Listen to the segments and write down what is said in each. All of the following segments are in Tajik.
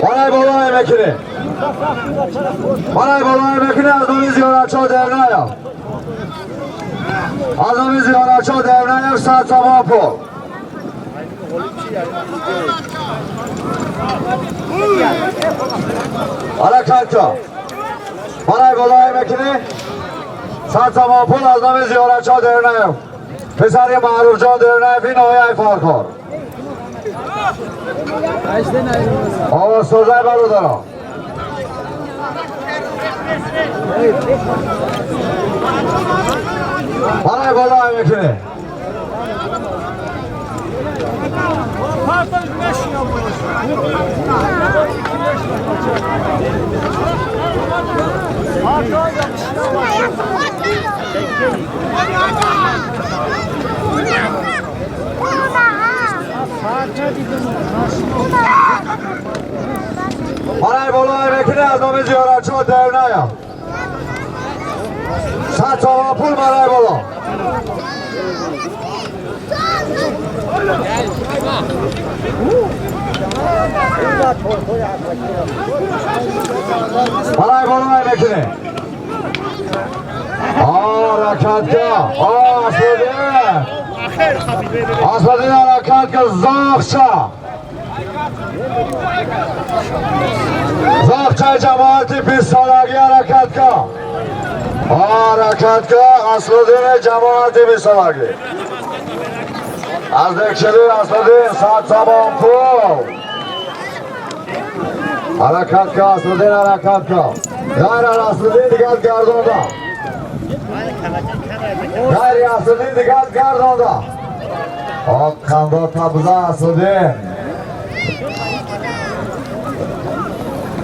Барай болои мекунӣ. Барай болои мекунӣ аз номи зиёратчо Девнаев. Аз номи зиёратчо Девнаев 100 сомон пул. Ҳаракат кун. Барай болои мекунӣ 100 сомон пул аз номи зиёратчо Девнаев. Писари Маъруфҷон Девнаев ноҳияи Фархор. Овозсозай бародарон. Барай болои мекунӣ. Барай болои мекунӣ аз номи зиёратчо Девнаев. 100 сомон пул барай боло. Барай болои мекунӣ. Ҳаракат кун. Аслидин. Аслидин ҳаракат кун. Зоғча. Зоғчаи ҷамоати 20 солагӣ ҳаракат кун. Ҳаракат кун. Аслидини ҷамоати 20 солагӣ. Аз декшили Аслидин 100 сомон пул. Ҳаракат кун Аслидин, ҳаракат кун. Ғайр аз Аслидин дигар гардонда. Ғайри Аслидин дигар гардонда. Оққандо табза Аслидин.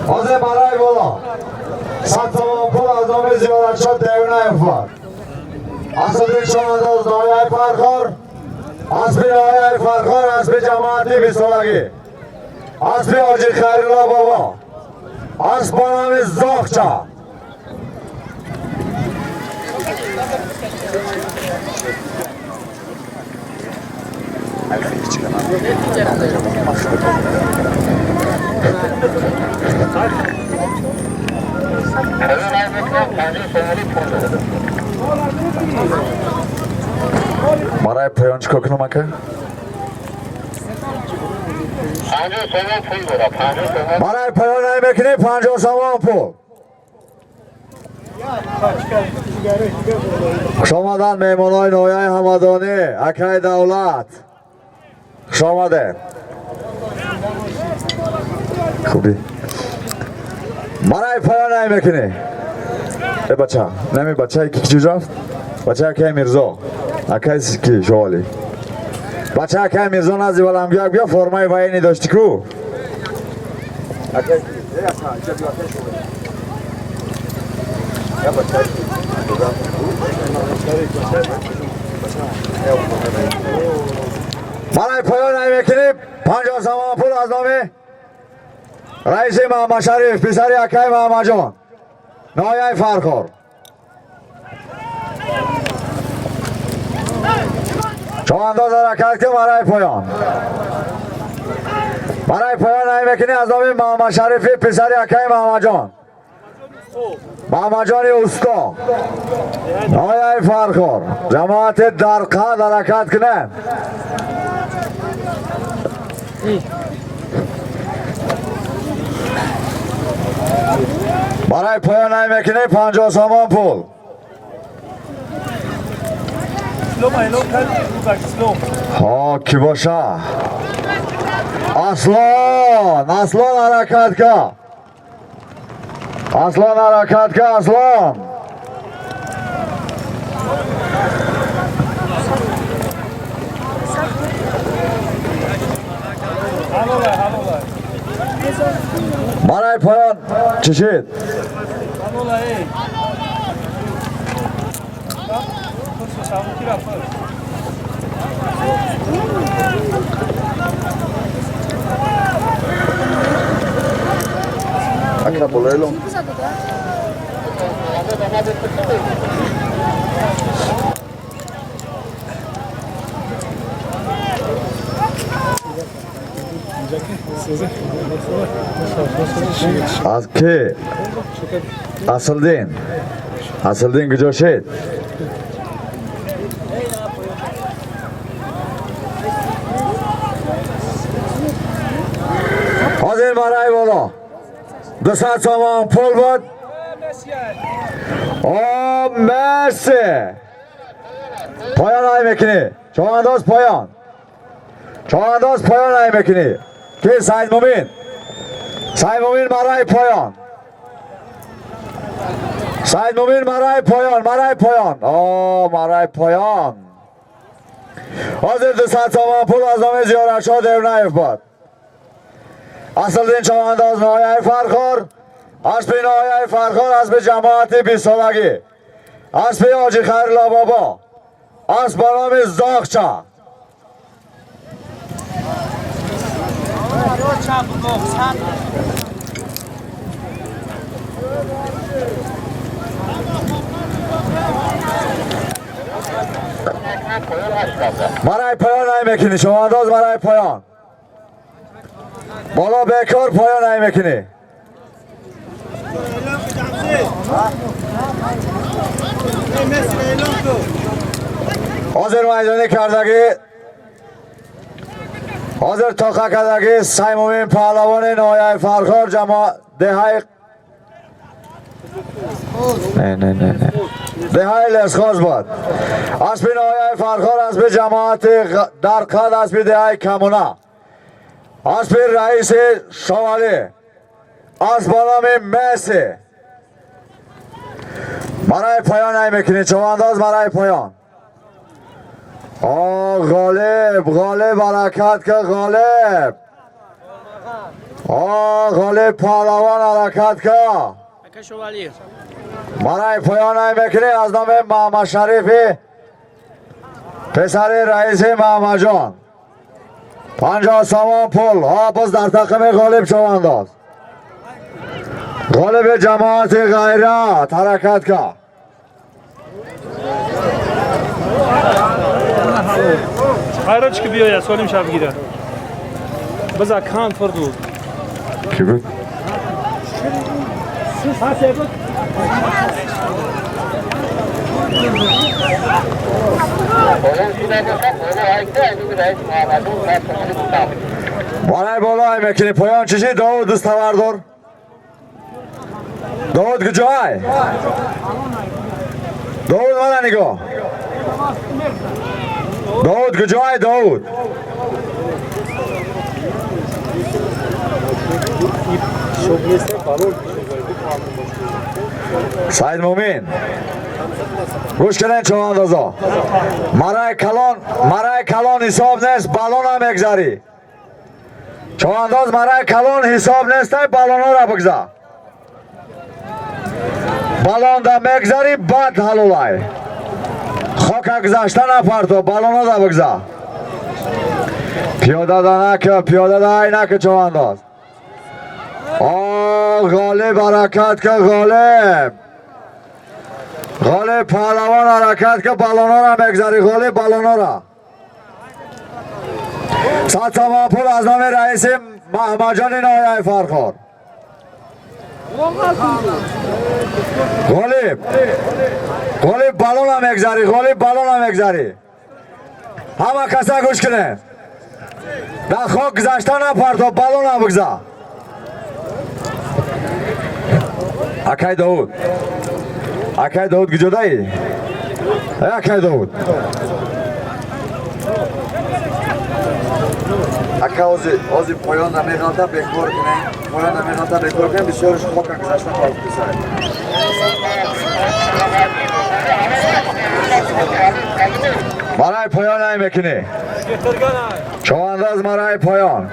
Ҳозир барай боло. 100 сомон пул аз номи зиёратчо Девнаев буд. Аслидин човандоз ноҳияи Фархор. Аспи ноҳияи Фархор, аспи ҷамоати 20 солагӣ. Аспи Ҳоҷи Хайрулло бобо. Асп бо номи Зоғча. Барай поён чикор кунам ака? Барай поён намекунӣ 50 сомон пул. Хуш омаданд меҳмонои ноҳияи Ҳамадонӣ, акаи Давлат. Хуш омадед. Хубӣ. Барай поён намекунӣ. Э бача, нами бачаи ки киҷо рафт? Бача акаи Мирзо. Акаи ки шоали. Бача акаи Мирзо назди Валамгӯяк биё, формаи военный дошти ку? Акаи ки? Э ака, иҷа биё акаи шоали. Я бача ки? Барай поён намекунӣ 50 сомон пул аз номи раиси Маҳамадшариф, писари акаи Маҳамадҷон, ноҳияи Фархор. Човандоз ҳаракат кун барай поён. Барай поён намекунӣ аз номи Маҳамадшарифи писари акаи Маҳамадҷон. Маҳамадҷони усто, ноҳияи Фархор. Ҷамоати Дарқад ҳаракат кунед. Барай поён намекунӣ 50 сомон пул. Ҳо ки боша? Аслон, Аслон ҳаракат кун. Аслон ҳаракат кун, Аслон. Марай поён чишид. از که اصلدین اصلدین کجا شد؟ حاضر برای بالا 200 سامان پول بود. آه مرسی. پایان های میکنی چهار پایان، چهار پایان های میکنی که سعید مومین، سعید مومین برای پایان، سعید مومین برای پایان، برای پایان، آه برای پایان. حاضر 200 سامان پول از نام زیارت ابنایف بود. اصلدین چمانداز نهایه فرخار، اسب نهایه فرخار، اسب جماعت 20 سالگی، اسب حاجی خیرالله بابا، اسب نام زاغچه. برای پایان نمیکنی شما انداز، برای پایان بالا بیکار پایان نمیکنی. حاضر میدانی کردگی، حاضر تاقه کردگی سیمومین پهلوان نهایه فرخار جماع دهای نه نه نه نه دهای لسخاز بود. اسب نهایه فرخار، اسب جماعت در قد، اسب دهای کمونه، اسب رئیس شوالی، اسب نام مسی. برای پایان نمیکنی چوانداز، برای پایان. آه غالب، غالب حرکت که غالب، آه غالب پهلوان حرکت که برای پایان نمیکنی. از نام محمد شریفی پسر رئیس محمد جان 50 سامان پول. ها باز در تقم غالب چوانداز، غالب جماعت غیرت حرکت که. غیرت که بیاید سالم شب گیره بذار کان فردو کی بود؟ بالای بالای میکنی پایان چشی. داود دست بردار. داود کجای؟ داود من نگاه. داود کجای داود؟ سعید مومین گوش کنین چواندازا. مرای کلان، مرای کلان حساب نیست، بالون هم میگذاری. چوانداز مرای کلان حساب نیست، بالون را بگذار. بالون دا میگذاری بعد حلولای. خاک گذاشته نپرتو، بالون را بگذار. پیاده دا نکه، پیاده دا ای نکه چوانداز. آه غالب حرکت که غالب، غالب پهلوان حرکت که بالون را میگذاری. غالب بالون را. 100 سامان پول از نام رئیس محمد جان نهایه فرخار. غالب، غالب بالون هم میگذاری، غالب بالون هم میگذاری. همه کسا گوش کنه. در خاک گذاشته نپرتو، بالون هم بگذار. اکای داود، اکای داود کجا دایی؟ اکای داود اکا اوزی پایان نمیغلطه بکار کنه، پایان نمیغلطه بکار کنه، بسیارش خاک گذاشته پرتو. برای پایان نمیکنی چوانداز، برای پایان.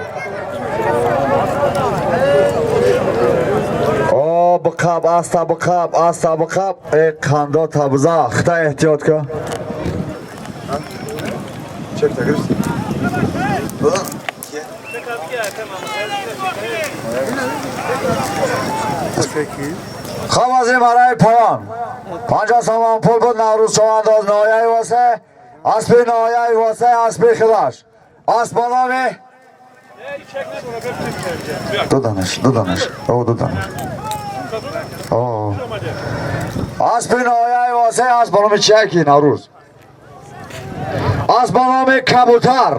О, бқаб, аста бқаб, аста бқаб. Э, қандо табза, хита эҳтиёт кун. خب از این برای پایان 50 سامان پول بود نوروز چوانداز نهایه واسه اسب نهایه واسه اسب خلاش اسب با نام دو دانش دو دانش او دو دانش او اسب نهایه واسه اسب با نام چکی نوروز اسب با نام کبوتر.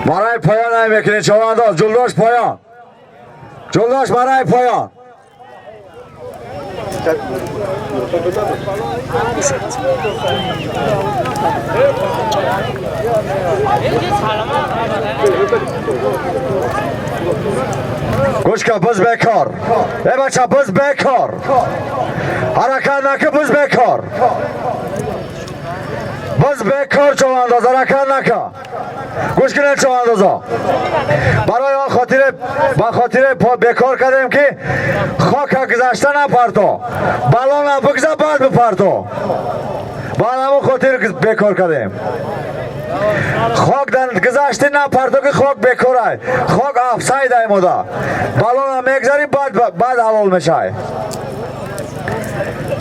برای پایان نمیکنی چوانداز جلوش پایان جلوش برای پایان. گوش کن بز بکار ای بچه بز بکار حرکت نکن بز بکار بز بکار چوانداز حرکت نکن. گوش کنید چواندازا برای آن خاطر با خاطر بکار کردیم که خاک گذشته نپرتو بلا نبگذر بعد بپرتو با همون خاطر بکار کردیم. خاک در گذشته نپرتو که خاک بکاره خاک افساید ایموده بلا نمیگذری بعد حلال میشه.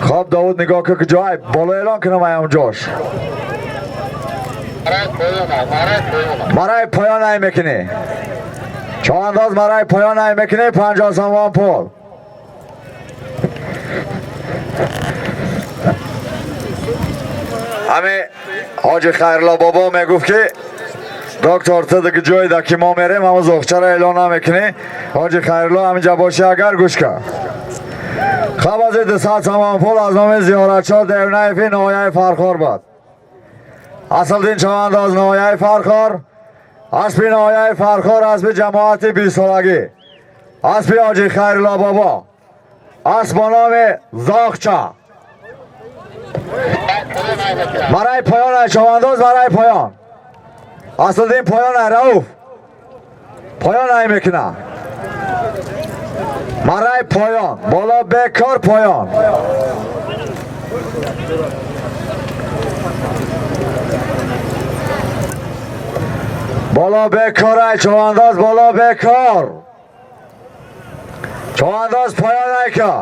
خب داود نگاه که جای بالا اعلان کنم ایام جاش برای پایان ای میکنی چوانداز برای پایان ای میکنی 50 سامان پول. همه حاج خیرالله بابا میگفت که دکتر تو دیگه جای دا که ما میریم همه زخچه را اعلان نمیکنی. حاج خیرالله همینجا باشه اگر گوش کن. خب از 200 سامان پول از نام زیارتچا دیونایفی نهایه فرخار بود. اصل چوانداز نهایه فرخار اسب نهایه فرخار اسب جماعت 20 سالگی اسب حاجی خیرالله بابا اسب با نام زاغچه. برای پایان چوانداز برای پایان اصل پایان رؤوف پایان ای میکنه برای پایان بالا بکار پایان. بالا بکار ای چوانداز بالا بکار چوانداز پایان ای که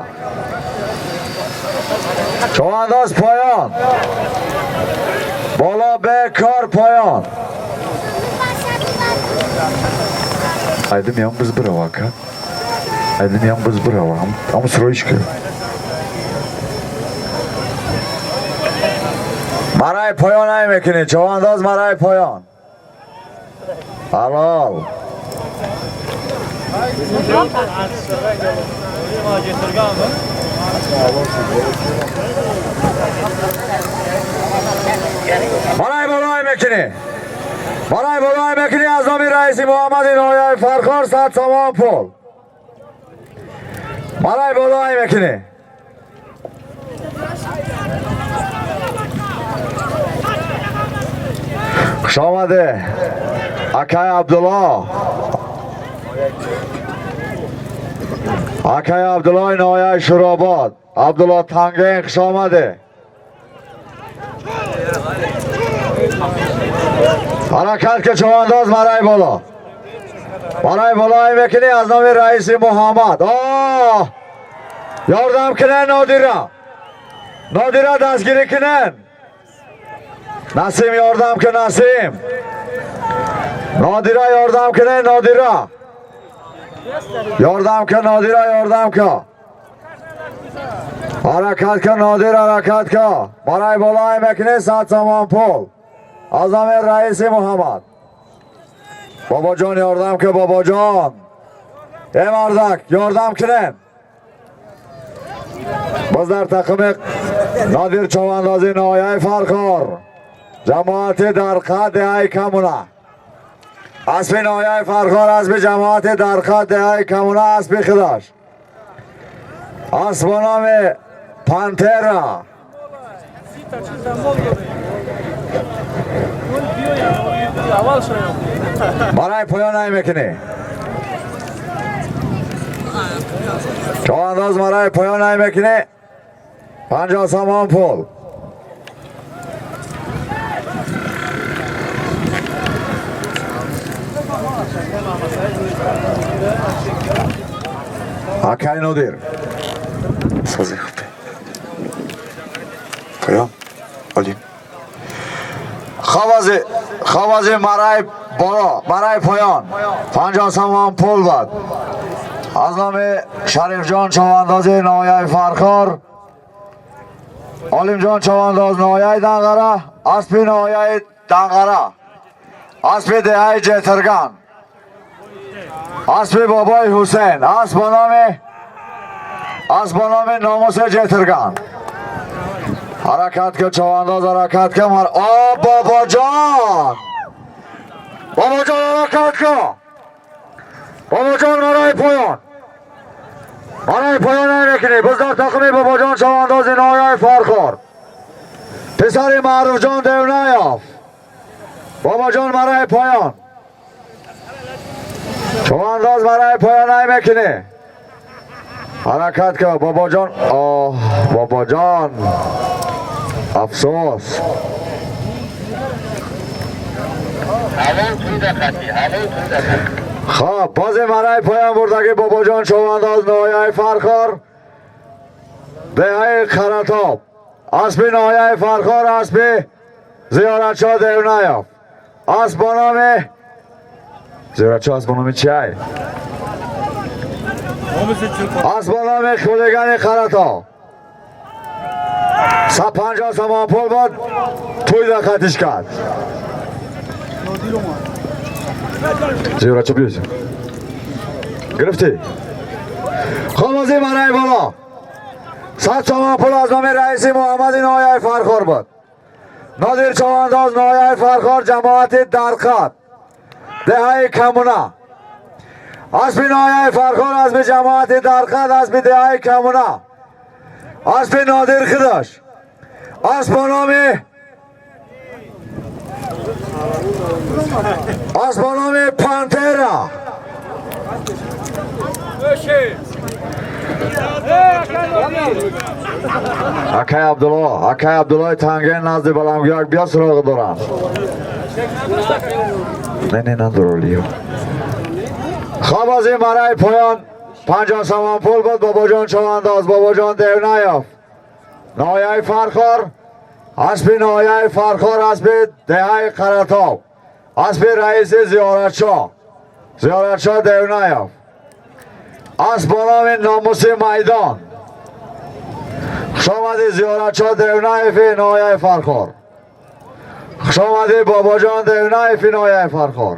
چوانداز پایان بالا بکار پایان. Айдым ям biz brava aka. Айдым ям biz brava. Am срочка. برای پایان ای میکنی چوانداز برای پایان. حلال. برای بالای میکنی برای بالای میکنی از نام رئیس محمد نهایه فرخار 100 سامان پول. برای بالای میکنی خوش آمده اکای عبدالله اکای عبدالله نهایه شورآباد عبدالله تنگین خوش آمده. حرکت که چوانداز برای بالا برای بالای میکنی از نام رئیس محمد. آه یاردم کنن نادیره نادیره دستگیری کنن نسیم یاردم که نسیم نادیره یاردم کنن نادیره یاردم که نادیره یاردم که حرکت که نادر حرکت که برای بالای میکنی 100 سامان پول از نام رئیس محمد. بابا جان یاردم که بابا جان ای مردک یاردم کنن. باز در تقم نادر چواندازی نهایه فرخار جماعت در قد ای کمونه اسب نهایه فرخار اسب جماعت در قد ای کمونه اسب خداش اسب نام Пантера. Барои поён намекунӣ. Чавандоз барои поён намекунӣ. 50 сомон пул. Акай Нодир. Сази хубе. Поён. Олим. Хавази марай боло, марай поён. 50 сомон пул бад. Аз номи Шарифҷон чавандози ноҳияи Фархор, Олимҷон чавандоз ноҳияи Данғара, аспи ноҳияи Данғара, аспи деҳаи Ҷетирган, аспи бобои Ҳусейн, асп бо номи номуси Ҷетирган. Ҳаракат кун чавандоз, ҳаракат кун. О, бобоҷон! Бобоҷон, ҳаракат кун! Бобоҷон, марай поён! Марай поён намекунӣ. Боз дар тақими бобоҷон чавандози ноҳияи Фархор, писари Маъруфҷон Девнаёв. Бобоҷон, марай поён! Чавандоз, марай поён намекунӣ. Ҳаракат кун бобоҷон. Оҳ, бобоҷон, афсӯс. Хоб, бози марай поён бурдагӣ бобоҷон чавандоз ноҳияи Фархор, деҳаи Қаратоб, аспи ноҳияи Фархор, аспи Зиёратшо Девнаёв, асп бо номи Зиёратшо, асп бо номи чиай? Асп бо номи хулигани Қаратоб. 150 сомон пул буд, тӯй да хатиш кард. Зиёратшо, биёз. Гирифтӣ? Хомозӣ марай боло. 100 сомон пул аз номи раиси Муҳаммади ноҳияи Фархор буд. Нодир чавандоз ноҳияи Фархор, ҷамоати Дарқад, деҳаи Камуна. Аспи ноҳияи Фархор, аспи ҷамоати Дарқад, аспи деҳаи Камуна, аспи Нодир худаш, асп бо номи Пантера. Акай Абдулло, акай Абдуллои Танген назди баламгӯяк биё, суроғ дорам. Не, не, надоролиё. Хоб, аз ин марай поён 50 сомон пул буд. Бобоҷон чавандоз, бобоҷон Девнаёв, ноҳияи Фархор, аспи ноҳияи Фархор, аспи деҳаи Қаратоб, аспи раиси Зиёратшо, Зиёратшо Девнаёв, асп бо номи номуси майдон. Хушомадӣ Зиёратшо Девнаеви ноҳияи Фархор. Хушомадӣ бобоҷон Девнаеви ноҳияи Фархор.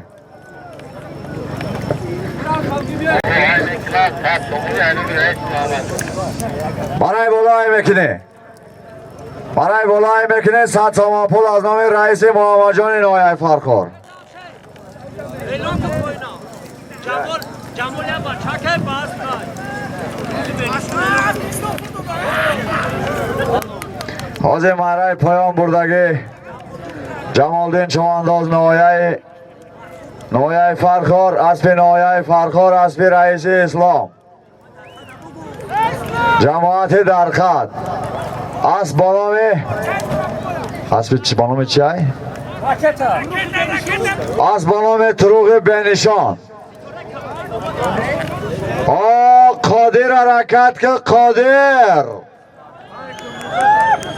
Барои болои мекунӣ. Барои болои мекунӣ 100 сомон пул аз номи раиси Муҳаммадҷони ноҳияи Фархор. Ҳозир марай поён бурдагӣ Ҷамолдин чавандоз ноҳияи Фархор, аспи ноҳияи Фархор, аспи раиси Ислом, ҷамоати Дарқад, асп бо номи аспи бо номи чиай? Асп бо номи Туруғи Бенишон. О, Қодир, ҳаракат кун, Қодир!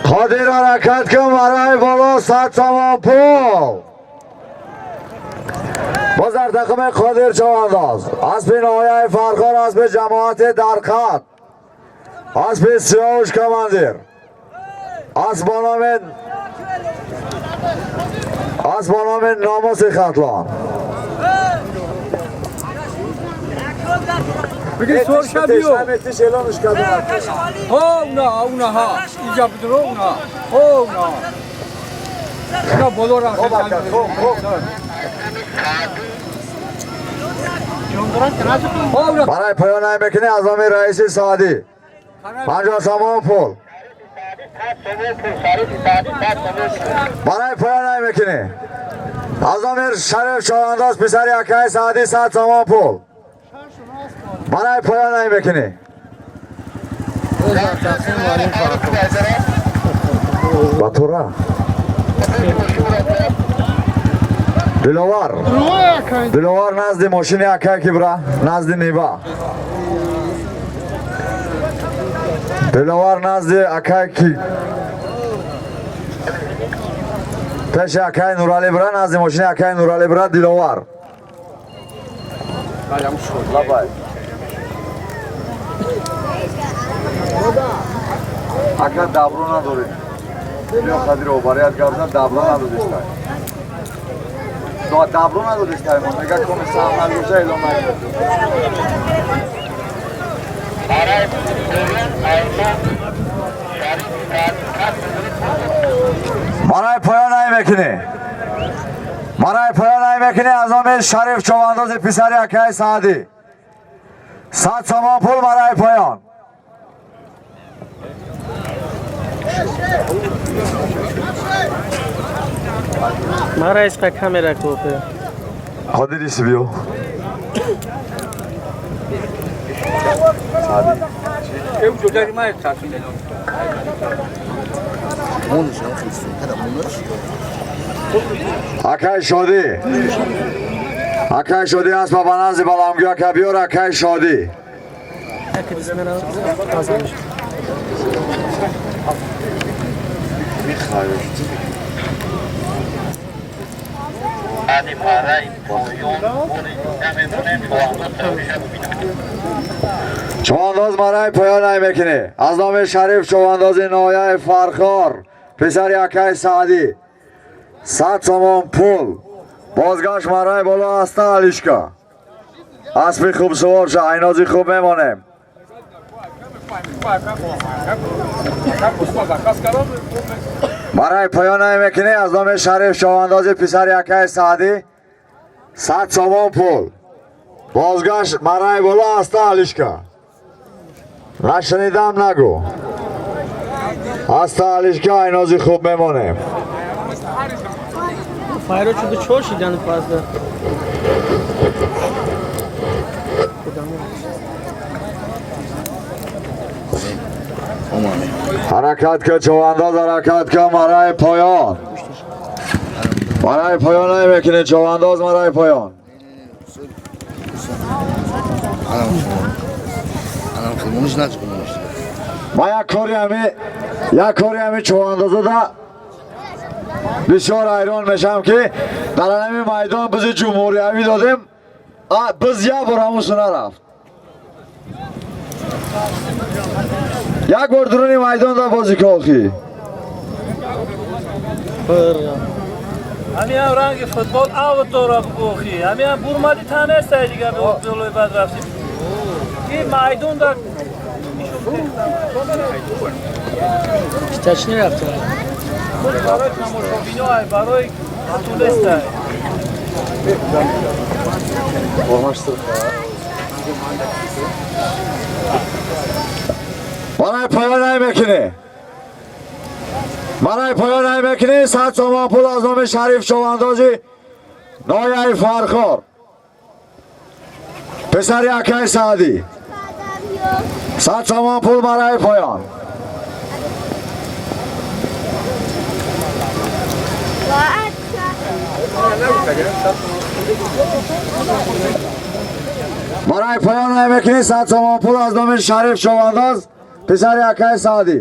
Қодир, ҳаракат кун, марай боло 100 сомон пул. Боз дар тақими Қодир чавандоз, аспи ноҳияи Фархор, аспи ҷамоати Дарқад, аспи Сиёвуш командир, асп бо номи номуси Хатлон. بگی سر شبیو ها اونا اونا ها اینجا بدرو اونا ها اونا اونا بالا را برای پایان نمیکنی از نام رئیس سعدی 50 سامان پول. Барои поён намекунӣ. Аз номи Шариф Човандоз писари акаи Саъдӣ 100 сомон пул. Барои поён намекунӣ. Батура. Диловар. Диловар назди мошини акаи Кибра, назди Нива. Диловар назди акаи ки пеши акаи Нуралӣ бира, назди мошини акаи Нуралӣ бира Диловар. Ака дабро надорем. Биё қадир обарият гап зад, дабро надодистай. Дабро надодистай мо. Мега коми сам нагӯша эълон накард. Барои поён намекунӣ. Барои поён намекунӣ аз номи Шариф Човандози писари акаи Саъдӣ. 100 сомон пул барои поён. Мара इसका камера копе. Қодири биё. Саъдӣ. Акаи Шодӣ. Акаи Шодӣ аст ба назди баламгӯ ака биёр акаи Шодӣ. Човандоз барои поён намекунӣ. Аз номи Шариф Човандози ноҳияи Фархор писари акаи Саъдӣ 100 сомон пул. Бозгашт барои боло аста Алишка. Аспи хуб сувор ша, айнози хуб мемонем. Барои поён намекунӣ аз номи Шариф Човандози писари акаи Саъдӣ 100 сомон пул. Бозгашт барои боло аста Алишка. Нашунидам нагӯ. Аста Алишка, айнози хуб мемонем. Файро чуду чор шидан пазда. Ҳаракат кун Човандоз, ҳаракат кун барои поён. Барои поён намекунӣ Човандоз, барои поён. Ма як кори ҳами Човандозада бисёр ҳайрон мешавам ки дар ҳамин майдон бизи ҷумҳуриявӣ додем, биз як бор ҳамусу нарафт. Як бор дуруни майдон да бозӣ кохӣ. Ҳамин ранги футбол авто бухӣ. Ҳамин бурмади танестай дига болои бад рафтӣ. Ин майдон да Чачни рафтем. Барои тамошобино, барои тулестай. Барои поён намекунӣ. Барои поён намекунӣ 100 сомон пул аз номи Шариф Човандози ноҳияи Фархор писари акаи Саъдӣ 100 сомон пул барои поён. Барои поён намекунӣ 100 сомон пул аз номи Шариф Човандоз писари акаи Саъдӣ.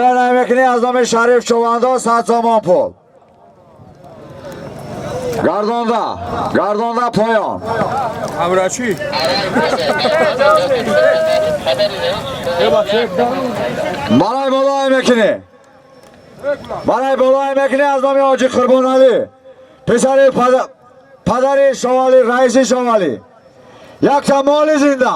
Намекунӣ аз номи Шариф Чувандоз 100 сомон пул. Гардонда, гардонда поён. Ҳамрачӣ. Барои болои мекунӣ. Барои болои мекунӣ аз номи Ҳоҷи Қурбоналӣ. Писари падари Шовалӣ, раиси Шовалӣ. Якта моли зинда.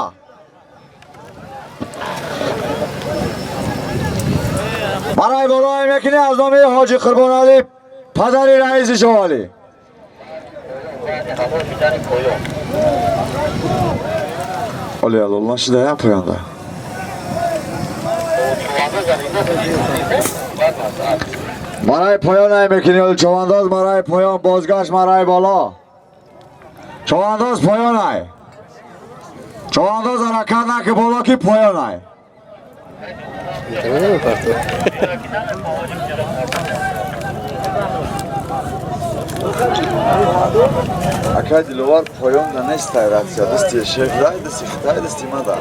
Барои болои мекунӣ аз номи Ҳоҷи Қурбоналӣ, падари раиси Шовалӣ. Оли Аллоҳ шидаям поёнда. Барои поён мекунӣ човандоз, барои поён бозгашт, барои боло. Човандоз поён ай. Човандоз ҳаракат наки боло ки поён ай. Акай Диловар поён да нестай ратсия, дасти шеф дай, дасти хитай, дасти мада.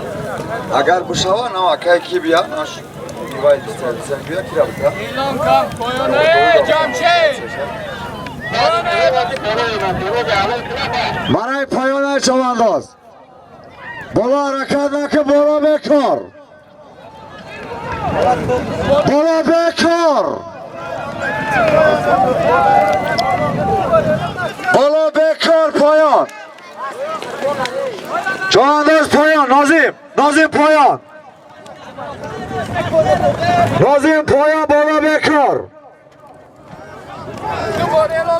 Агар бушава, нам акай ки бия, наш нивай дасти бия ки рабта. Эълон кун поён Ҷамшед. Барои поён човандоз. Боло ҳаракат наки, боло бекор. Боло бекор. Боло бекор поён. Човандоз поён, Нозим, Нозим поён. Нозим поён, боло бекор.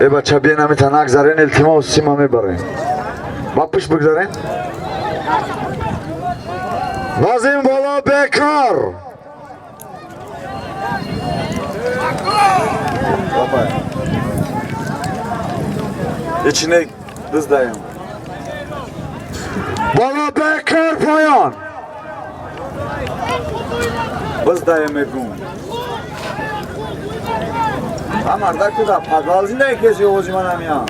Э бача бия намита нагзарен, илтимос сима мебарем. Ба пушт бигзарен. Нозим боло бекор. İçine dızdayım. Боло бекор поён. Быздайым мегум. Амарда куда подвал зинда кези овози ман намеян.